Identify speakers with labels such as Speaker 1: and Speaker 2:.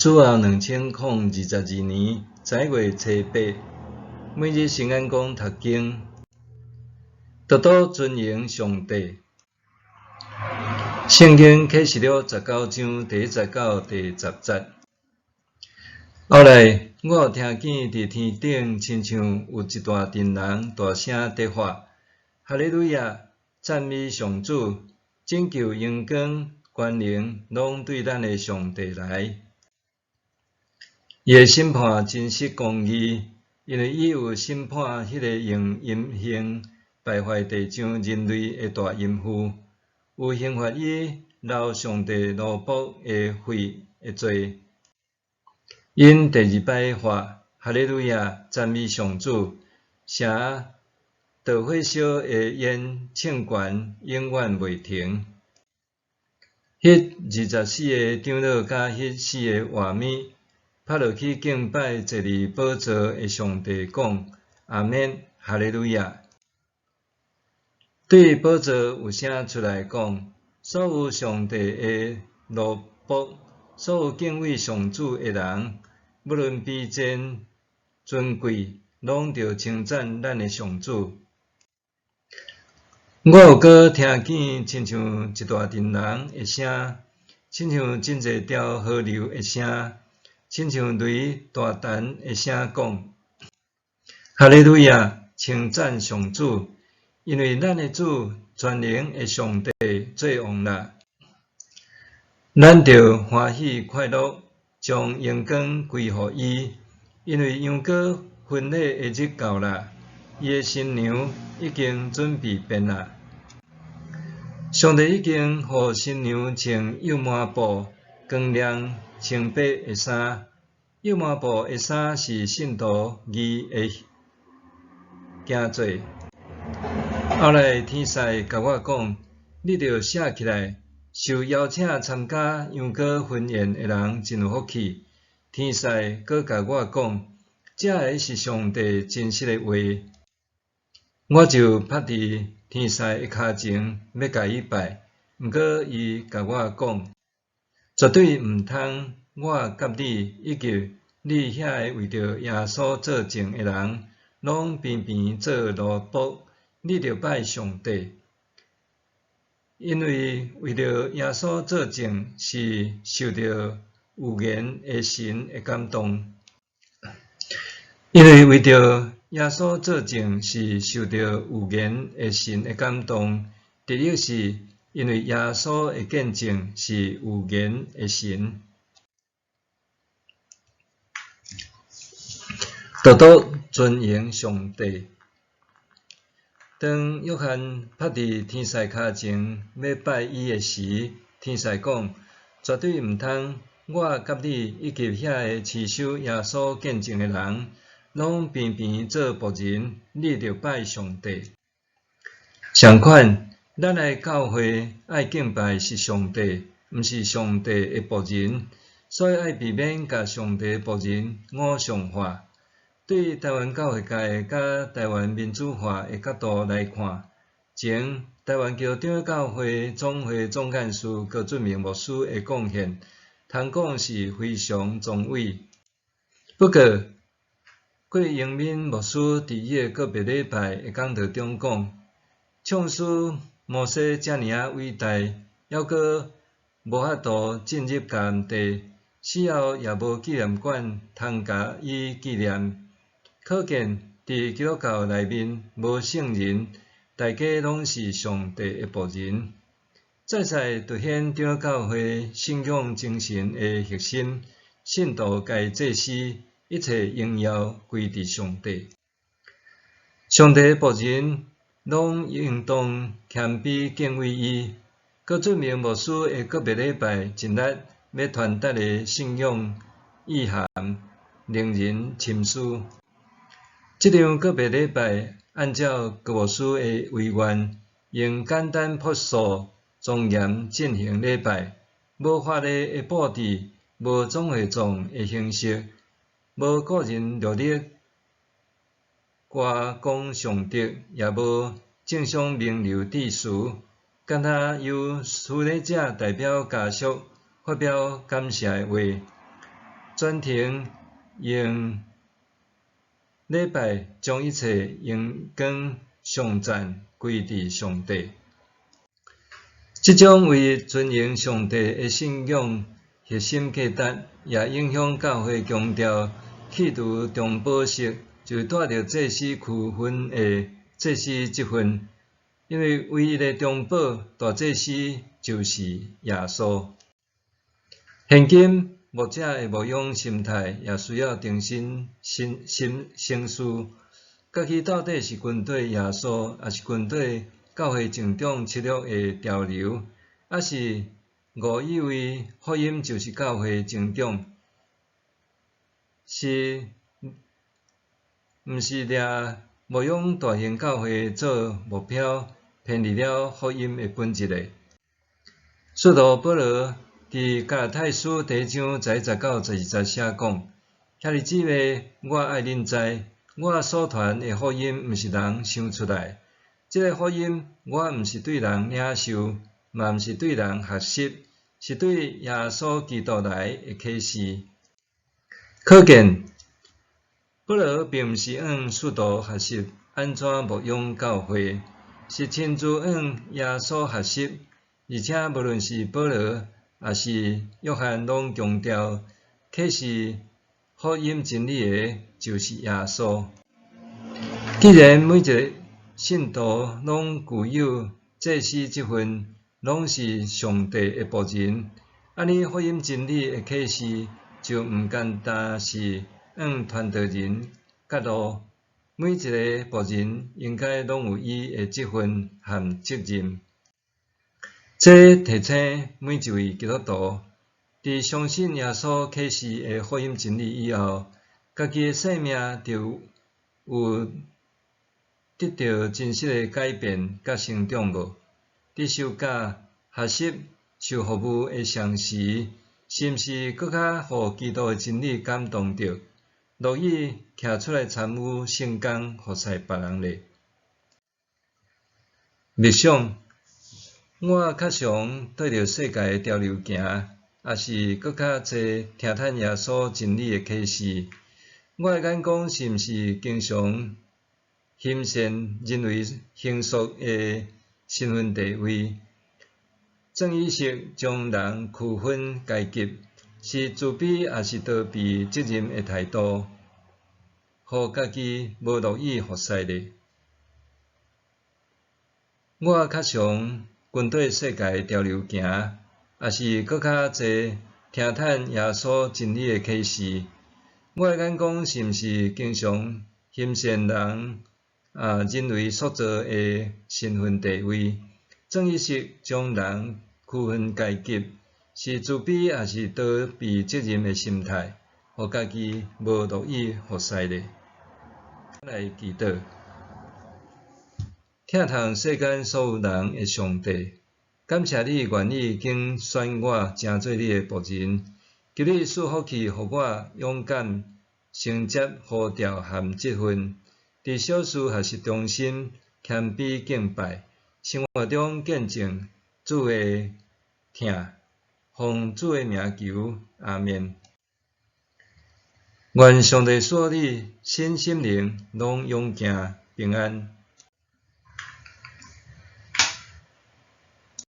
Speaker 1: 主後2022年11月初八，每日聖眼光讀經，獨獨尊榮上帝。聖經啟示錄19章第1節到第10節。後來，我有聽見佇天頂，親像有一大陣人大聲佇喊：哈利路亞！讚美上主，拯救、榮光、權能，攏對咱的上帝來。伊的審判真實公義，因為伊有審判彼個用淫行敗壞地上人類的大淫婦，有刑罰伊流上帝奴僕的血的罪。𪜶第二擺喊：哈利路亞！讚美上主，聲導火燒的煙衝懸，永遠袂停。彼24個長老佮彼四个活物，拍落去敬拜坐佇寶座的上帝，講：阿們，哈利路亞！對寶座有聲出來講：所有上帝的奴僕，所有敬畏上主的人，無論卑賤尊貴，攏著稱讚咱的上主。我又閣聽見親像一大陣人的聲，親像真濟條河流的聲，親像雷大彈的聲，講：哈利路亞！稱讚上主，因為咱的主全能的上帝做王啦！咱著歡喜快樂，將榮光歸予伊，因為羊羔婚禮的日到啦，伊的新娘已經準備便啦。上帝已經予新娘穿幼麻布光亮清白的衫，幼麻布的衫是聖徒義的行做。後來天使共我講：你著寫起來，受邀請參加羊羔婚宴的人真有福氣。天使閣共我講：這个是上帝真實的話。我就趴佇天使的跤前，欲共伊拜，毋過伊共我講：絕對毋通！我佮你以及你遐个為著耶穌做證的人，攏平平做奴僕，你著拜上帝。因為為著耶穌做證是受著預言的神的感動。因為為著耶穌做證是受著預言的神的感動，直譯是因為耶穌的見證是預言的神。獨獨尊榮上帝。當約翰趴佇天使跤前欲拜伊的時，天使講：絕對毋通！我佮你以及遐个持守耶穌見證的人，攏平平做僕人，你著拜上帝。相款，咱來教會愛敬拜是上帝，毋是上帝的僕人，所以愛避免共上帝僕人偶像化。對台灣教會界佮台灣民主化的角度來看，前台灣基督長老教會總會總幹事高俊明牧師的貢獻，通講是非常壯偉。不過，郭英敏牧師佇伊的告別禮拜的講道中講，創始摩西遮爾仔偉大，猶閣無法度進入迦南地，死後也無紀念館通共伊紀念。可見佇基督教內面無聖人，大家攏是上帝的僕人。再再凸顯長老教會信仰精神的核心，信徒共祭司一切榮耀歸佇上帝。上帝的僕人攏應當謙卑敬畏伊。高俊明牧師的告別禮拜盡力欲傳達的信仰意涵，令人深思。這場告別禮拜按照高牧師的遺願，用簡單樸素、莊嚴進行禮拜，無華麗的布置，無總會狀的形式，無個人努力歌功頌德，也無政商名流致辭，敢若由司禮者代表家屬發表感謝的話。全程用禮拜將一切榮光頌讚歸佇上帝。這種為尊榮上帝的信仰核心價值，也影響教會強調去除中保式，就是帶著祭司區分的祭司職份，因為唯一的中保大祭司就是耶穌。現今牧者的牧養心態也需要重新省思，家己到底是跟綴耶穌，抑是跟綴教會增長策略的潮流，抑是誤以為福音就是教會增長，是毋是掠牧養大型教會做目標，偏離了福音的本質咧？使徒保羅佇加拉太書第一章11節到12節寫講：兄弟姊妹，我愛恁知，我所傳的福音毋是人想出來，這个福音我毋是對人領受，嘛毋是對人學習，是對耶穌基督來的啟示。可見，保羅並毋是向使徒學習按怎牧養教會，是親自向耶穌學習，而且無論是保羅，抑是約翰，攏強調啟示福音真理的，就是耶穌。既然每一个信徒攏具有祭司職份，攏是上帝的僕人，按呢福音真理的啟示就毋單單是向傳道人揭露，每一个僕人應該攏有伊的職份和責任。這提醒每一位基督徒，佇相信耶穌啟示的福音真理以後，家己的生命就有得著真實的改變佮成長無？佇受教、學習、受服務的同時，是毋是閣較予基督的真理感動著，樂意徛出來參與聖工服侍別人咧？默想，我較常綴著世界的潮流行，抑是閣較濟聽趁耶穌真理的啟示？我的眼光是毋是經常欣羨人為形塑的身份地位？正意識將人區分階級，是自卑抑是逃避責任的態度，予家己無樂意服侍咧？我較常跟綴世界的潮流行，抑是閣較濟聽趁耶穌真理的啟示？我的眼光是毋是經常欣羨人為塑造的身份地位？正意識將人區分階級，是自卑抑是逃避責任的心態，予家己無樂意服侍咧？來祈禱，疼痛世間所有人的上帝，感謝你願意揀選我，成做你的僕人，求你賜福氣，予我勇敢承接呼召和職份，佇小事學習忠心、謙卑敬拜，生活中見證主的疼，奉主的名求，阿們。願上帝賜予你身心靈攏勇健平安。